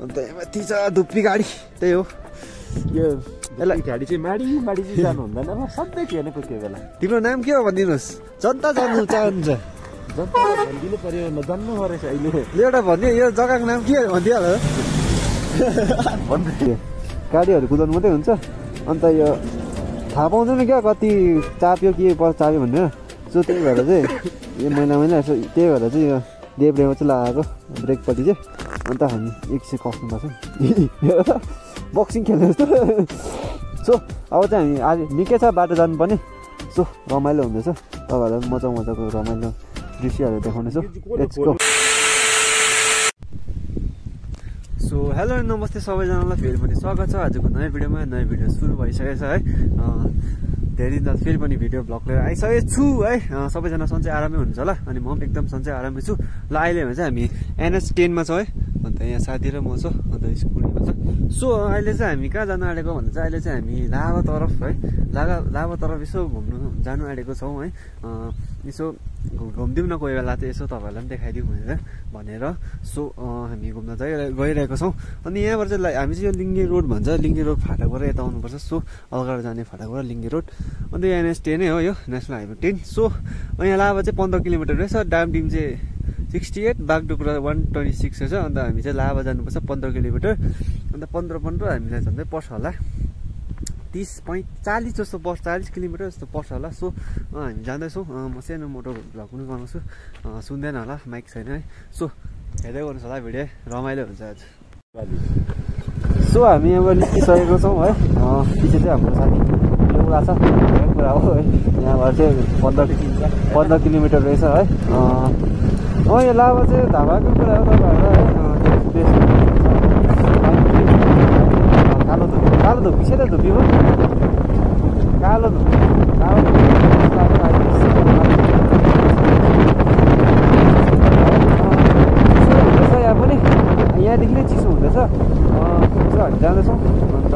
अन्त यति छ धुप्पी गाडी त्यही हो यो यसलाई गाडी चाहिँ माडी चाहिँ जानु हुँदैन म सधैँ हेर्नेको के बेला तिम्रो नाम के हो भनिदिनुहोस् जनता जान्नु चाहन्छ जनता भनिदिनु पर्यो नजान्नु परेछ अहिले एउटा भनिदियो यो जग्गाको नाम के भनिदिइहाल्यो गाडीहरू कुदाउनु मात्रै हुन्छ अन्त यो थाहा पाउँदैन क्या कति चाप्यो के चाप्यो भनेर सो त्यही भएर चाहिँ यो महिना यसो त्यही भएर चाहिँ यो देब्रेमा चाहिँ लगाएको ब्रेकपट्टि चाहिँ अन्त हामी एकछिन कस्नुपर्छ बक्सिङ खेल्ने जस्तो सो अब चाहिँ हामी आज निकै छ बाटो जानुपर्ने सो रमाइलो हुँदैछ तपाईँहरूलाई मजाको रमाइलो दृश्यहरू देखाउनेछु लेट्स गो सो हेलो नमस्ते सबैजनालाई फेरि पनि स्वागत छ आजको नयाँ भिडियोमा नयाँ भिडियो सुरु भइसकेको छ है धेरै दिन फेरि पनि भिडियो भ्लग लिएर आइसकेको छु है सबैजना सन्चै आरामै हुनुहुन्छ होला अनि म पनि एकदम सन्चै आरामै छु ल अहिले भने चाहिँ हामी NH 10 मा छौँ है अन्त यहाँ साथी र म छु अन्त स्कुटीमा छ सो अहिले चाहिँ हामी कहाँ जानु आँटेको भन्दा चाहिँ अहिले चाहिँ हामी लाभा तरफ है लाभा तरफ यसो घुम्नु जानु आँटेको छौँ है यसो घुमिदिउँ न कोही बेला चाहिँ यसो तपाईँहरूलाई पनि देखाइदिउँ भनेर सो हामी घुम्न गइरहेको छौँ अनि यहाँबाट चाहिँ हामी चाहिँ यो लिङ्गे रोड भन्छ लिङ्गे रोड फाटकबाट यता आउनुपर्छ सो अलगढा जाने फाटकबाट लिङ्गे रोड अन्त यहाँ NH 10 हो यो नेसनल हाइवे 10 सो यहाँ लाभा चाहिँ 15 किलोमिटर रहेछ डामडिम चाहिँ 68 बागडोग्रा 126 रहेछ अन्त हामी चाहिँ लाभा जानुपर्छ 15 किलोमिटर अन्त 15 हामीलाई झन्डै पर्छ होला 30-40 जस्तो पर्छ 40 किलोमिटर जस्तो पर्छ होला सो हामी जाँदैछौँ म सानो मोटो भ्लग पनि बनाउँछु सुन्दैन होला माइक छैन है सो हेर्दै गर्नुहोस् होला भिडियो रमाइलो हुन्छ आज सो हामी यहाँबाट निस्किसकेको छौँ है पछि चाहिँ हाम्रो साथी एउटा छ कुरा हो है यहाँबाट चाहिँ 15 किलोमिटर रहेछ है यो लाभा चाहिँ धाबाको कुरा हो तपाईँहरूलाई कालो धुप्पी सेतो धुप्पी हो कालो धुप्पी यहाँ पनि यहाँदेखि नै चिसो हुँदैछ हामी जाँदैछौँ अन्त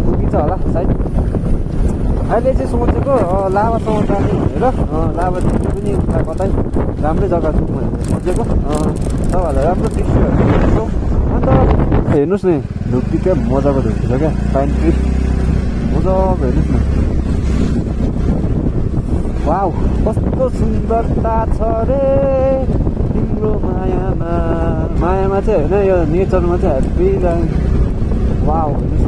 पुगिन्छ होला सायद अहिले चाहिँ सोचेको लाभासम्म जाने भनेर लाभादेखि पनि कतै राम्रै जग्गा जाउँ भनेर सोचेको तपाईँहरूलाई राम्रो दृश्यहरू देख्छौँ अन्त हेर्नुहोस् न धुप्पी क्या मजाको धुप्पी छ क्या पाइन ट्रिप मजाको हेर्नुहोस् न वाउ कस्तो सुन्दरता छ रे तिम्रो मायामा चाहिँ होइन यो नेचरमा चाहिँ हेप्पी वाउ हेर्नुहोस् न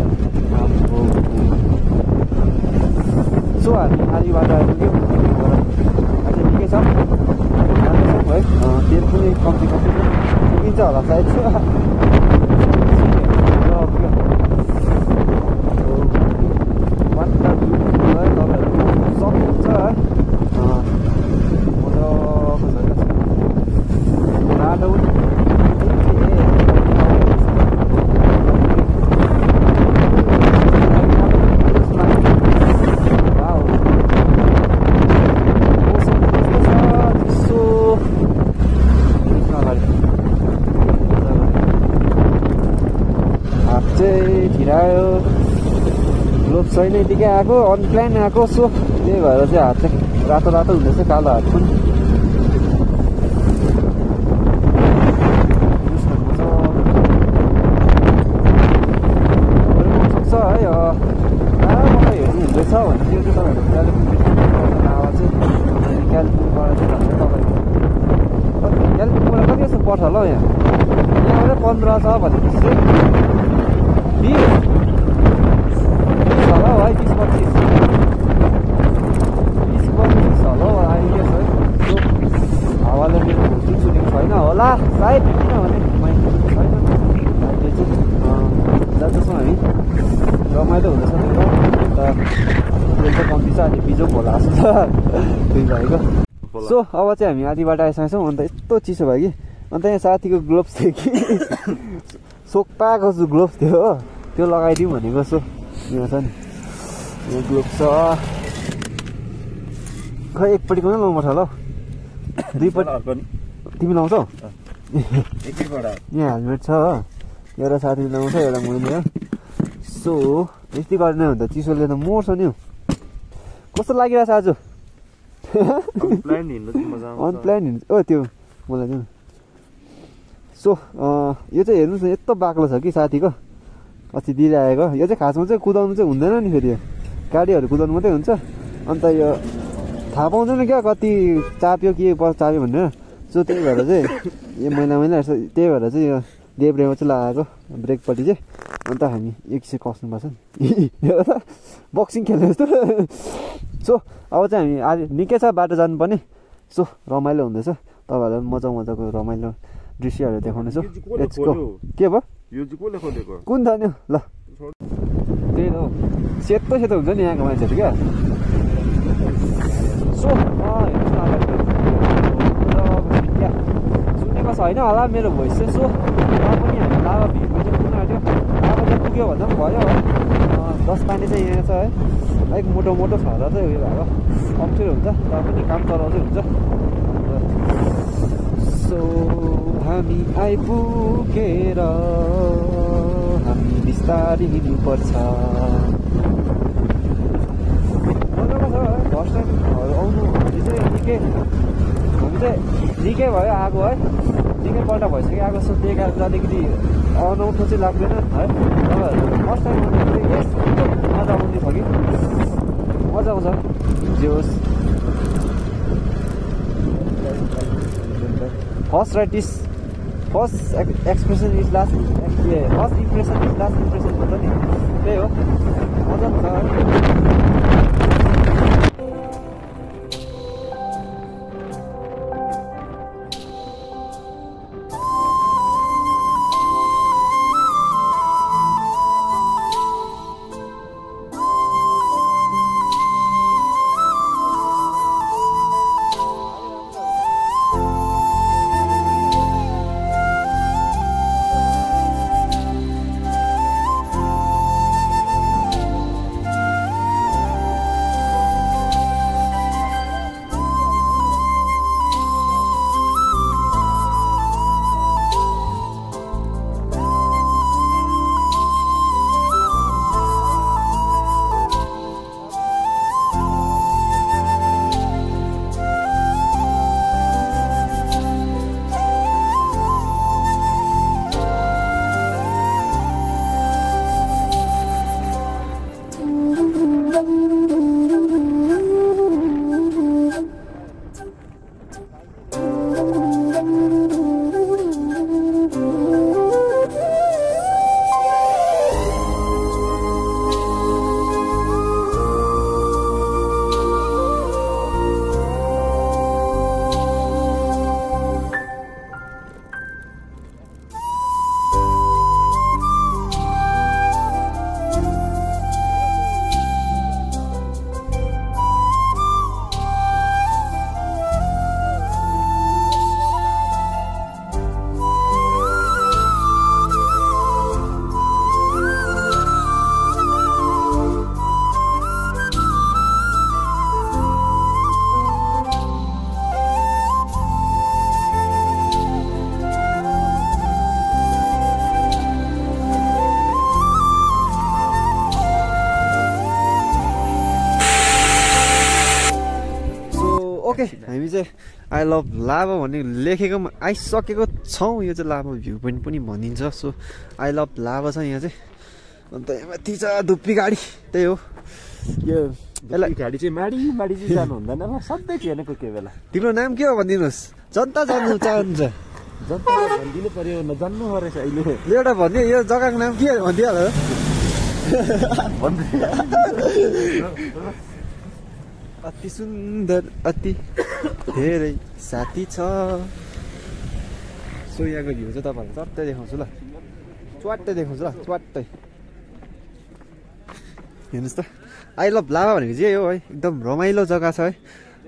सो हामी आधी बाटो आइपुग्यौँ अझै निकै छ है तेल पनि कम्ती पुगिन्छ होला सायद सक्नुहुन्छ है मजाको छ क्या बाटो छिरायो ग्लोभ छैन यतिकै आएको अनप्लान आएको सो त्यही भएर चाहिँ हात चाहिँ रातो हुँदैछ कालो हात पनि सक्छ है मलाई हेर्नु हुँदैछ भने त्यो चाहिँ तपाईँहरूको कालिम्पोङबाट चाहिँ तपाईँको कालिम्पोङबाट कति जस्तो पर्छ होला हौ यहाँबाट 15 छ भनेपछि चाहिँ 20 होला हौ है 20-25 होला हौ अहिले है सो हावाले सुटिङ छैन होला सायद किनभने माइक छैन अहिले चाहिँ जाँदैछौँ हामी रमाइलो हुँदैछ अन्त तेल चाहिँ कम्ती छ अहिले बिजोक होला जस्तो छ त्यही भएको सो अब चाहिँ हामी आधी बाटो आइसकेको छौँ अन्त यस्तो चिसो भयो कि अन्त यहाँ साथीको ग्लोभ्स थियो कि सोक्पाको ग्लोभ्स थियो हो त्यो लगाइदिउँ भनेको सो यहाँ छ नि यो ग्लोभ्स छ खै एकपट्टिको नै लाउनुपर्छ होला हौ दुईपट्टि तिमी लाउँछौ यहाँ हेलमेट छ हो एउटा साथीले लाउँछ एउटा मैले सो यस्तै गर्ने हो भने त चिसोले त मर्छ नि हौ कस्तो लागिरहेछ आज अनप्लान हिँड्नु ओ त्यो मलाई दिनु सो यो चाहिँ हेर्नुहोस् न यस्तो बाक्लो छ कि साथीको अस्ति दिइरहेको यो चाहिँ खासमा चाहिँ कुदाउनु चाहिँ हुँदैन नि फेरि गाडीहरू कुदाउनु मात्रै हुन्छ अन्त यो थाहा पाउँदैन क्या कति चाप्यो के चाप्यो भनेर सो त्यही भएर चाहिँ यो मैला रहेछ त्यही भएर चाहिँ यो देब्रेमा चाहिँ लगाएको ब्रेकपट्टि चाहिँ अन्त हामी एकछिन कस्नुपर्छ नि बक्सिङ खेल्ने जस्तो सो अब चाहिँ हामी आज निकै छ बाटो जानुपर्ने सो रमाइलो हुँदैछ तपाईँहरूलाई मजाको रमाइलो दृश्यहरू देखाउनेछु यसको के भयो यो चाहिँ कसले खोलेको कुन छ नि ल त्यही हो सेतो सेतो हुन्छ नि यहाँको मान्छेहरू क्या सो सुनेको छैन होला मेरो भोइस चाहिँ सो पनि हामी लाभा भिडमा चाहिँ पुग्न आँट्यो लाभा चाहिँ पुग्यो भन्दा पनि भयो है दस पानी चाहिँ यहाँ छ है अलिक मोटो छ र चाहिँ उयो भएको अप्ठ्यारो हुन्छ तर पनि काम चलाउँदै हुन्छ सो हामी आइपुगेर हामी बिस्तारै हिँड्नुपर्छ मजाको छ है फर्स्ट टाइम आउनु हामी चाहिँ निकै भयो आएको है निकैपल्ट भइसक्यो आएको सो त्यही कारण अलिकति अनौठो चाहिँ लाग्दैन है फर्स्ट टाइम आउँदाखेरि मजा आउने छ कि मजा आउँछ जे होस् first expression is last first impression is last impression भन्छ नि त्यही हो मजा छ ओके हामी चाहिँ आई लभ लाभा भन्ने लेखेकोमा आइसकेको छौँ यो चाहिँ लाभा भ्यू पोइन्ट पनि भनिन्छ सो आई लभ लाभा छ यहाँ चाहिँ अन्त यहाँ माथि छ धुप्पी गाडी त्यही हो यो यसलाई गाडी चाहिँ माडी चाहिँ जानु हुँदैन सधैँ हेर्नेको के बेला तिम्रो नाम के हो भनिदिनुहोस् जनता जान्नु चाहन्छ जनता भनिदिनु पर्यो नजान्नु रहेछ अहिले एउटा भनिदियो यो जग्गाको नाम के भनिदिइहाल्यो अति सुन्दर अति धेरै साथी छ सो यहाँको भ्यू चाहिँ तपाईँहरू चट्टै देखाउँछु ल च्वाट्टै देखाउँछु ल च्वाट्टै हेर्नुहोस् त आई लभ लाभा भनेको चाहिँ हो है एकदम रमाइलो जग्गा छ है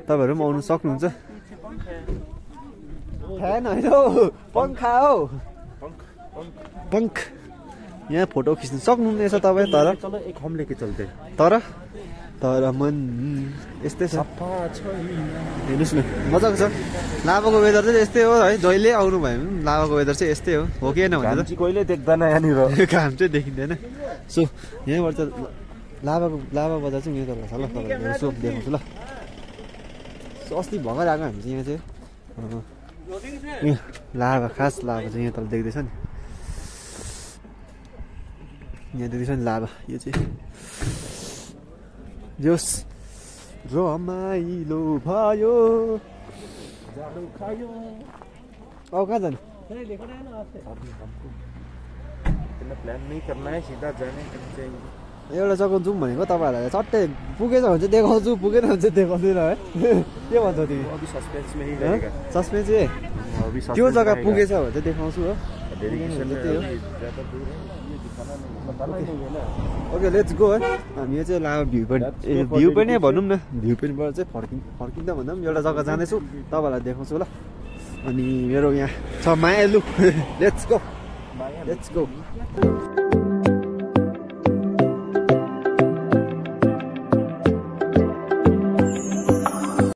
तपाईँहरू पनि आउनु सक्नुहुन्छ फ्यान होइन हौ पङ्खा हौ पङ्ख यहाँ फोटो खिच्नु सक्नुहुनेछ तपाईँ तर मन यस्तै छ हेर्नुहोस् न मजाको छ लाभाको वेदर चाहिँ यस्तै हो है जहिले आउनु भयो भने लाभाको वेदर चाहिँ यस्तै हो कि होइन भने कहिले देख्दैन यहाँनिर घाम चाहिँ देखिँदैन सो यहाँबाट चाहिँ लाभा बजार चाहिँ यहाँ तल छ ल तपाईँहरू सो देखाउँछु ल सो अस्ति भर्खर आएको हामी चाहिँ यहाँ चाहिँ यहाँ लाभा खास लाभा चाहिँ यहाँ तल देख्दैछ नि यहाँ देख्दैछ नि लाभा यो चाहिँ जोस् रमाइलो भयो अब कहाँ जानु प्लान नहीं करना है सीधा जाने चाहिए एउटा जग्गा जाउँ भनेको तपाईँहरूलाई चट्टै पुगेछ भने चाहिँ देखाउँछु पुगेन भने चाहिँ देखाउँदैन है के भन्छ तिमी अभी सस्पेंस में ही रहेगा सस्पेन्स चाहिँ अभी त्यो जग्गा पुगेछ भने चाहिँ देखाउँछु हो डेडिकेशन में ज्यादा दूर है ये दिखाना नहीं बताना ही नहीं है ना ओके लेट्स गो है हामी यो चाहिँ लाभा भ्यू पोइन्ट भ्यू पोइन्ट नै भनौँ न भ्यू पोइन्टबाट चाहिँ फर्किँदा भन्दा पनि एउटा जग्गा जाँदैछु तपाईँहरूलाई देखाउँछु ल अनि मेरो यहाँ छ मायालु लेट्स गो